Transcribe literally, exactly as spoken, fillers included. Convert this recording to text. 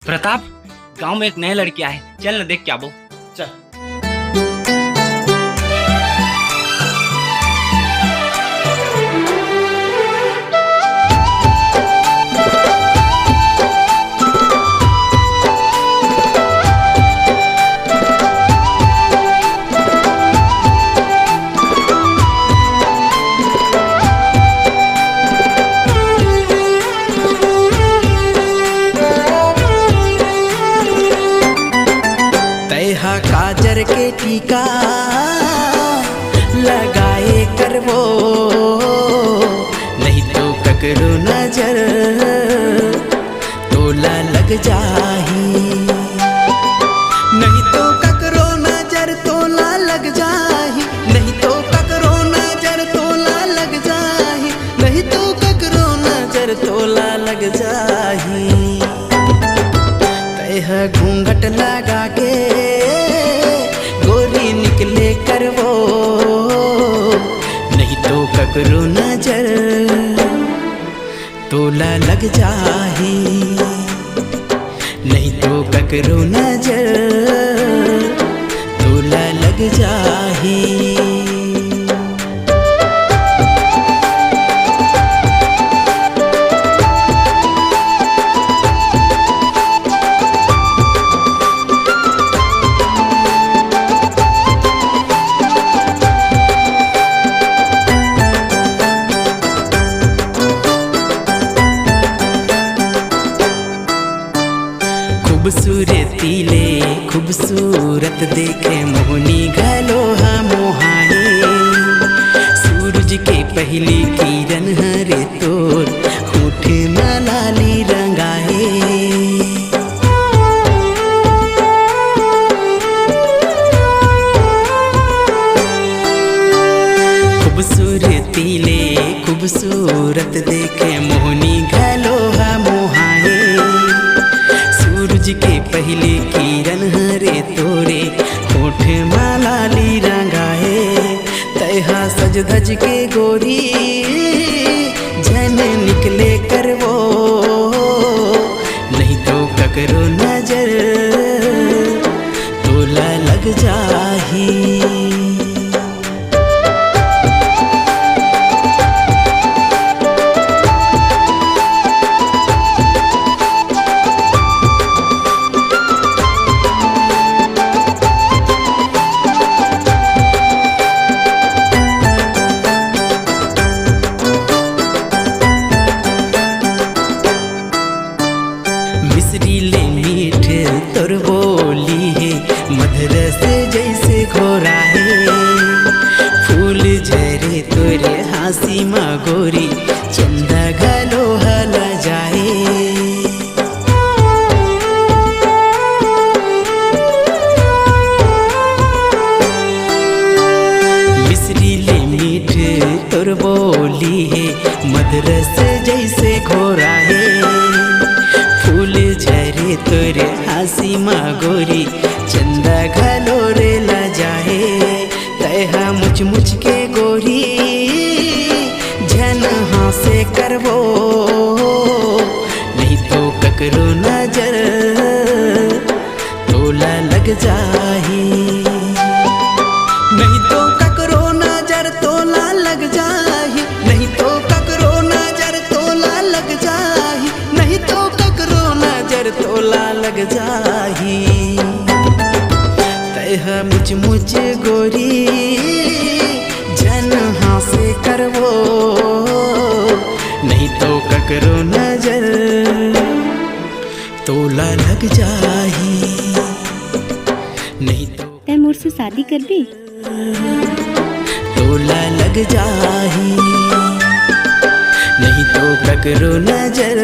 प्रताप, गांव में एक नया लड़की आए, चल न देख के आबो। चल। तैहा काजर के टीका लगाए करबो, नहीं तो ककरो नजर तोला लग जाही। नहीं तो ककरो नजर तोला लग जाही, नहीं तो ककरो नजर तोला लग जाही, नहीं तो ककरो नजर तोला लग जाही। तैहा घूंघट लगा के गोरी निकले करबो, नहीं तो ककरो नजर तोला लग जाही, नहीं तो ककरो नजर तोला लग जाही। खूबसूरती ले खूबसूरत देखे मोहनी घलो ह मोहाए। सूरज के पहली किरण हरे तोर होठ म लाली रंगाए। खूबसूरती ले खूबसूरत देखे मोहनी घलो ह मोहाए। सूरज के पहली किरण हरे तोरे होठ म लाली रंगाए। तैहा सज धज के गोरी झन निकले करबो, नहीं तो ककरो नजर तोला लग जाही। मिश्री ले मीठ तोर बोली हे, मधुरस जैसे घोराए। फूल झरे तोरे हाँसी म गोरी, चंदा घलो हला जाए। मिश्री ले मीठ तोर बोली हे, मधुरस जैसे घोराए। फूल झरे तोर हाँसी म गोरी, चंदा घलो रे ला जाए। तैहा मुच मुच के गोरी झन हाँसे करबो, नहीं तो ककरो नजर तोला लग जाही। नहीं तो ककरो नजर तोला लग जाही, नहीं तो ककरो नजर तोला लग जाही, नहीं तो ककरो नजर तोला लग जाही। तैहा मुच मुच गोरी झन हाँसे करबो, नहीं तो ककरो नजर तोला लग जाही, नहीं तो तै मोर से शादी करबे? तोला लग जाही, नहीं तो ककरो नजर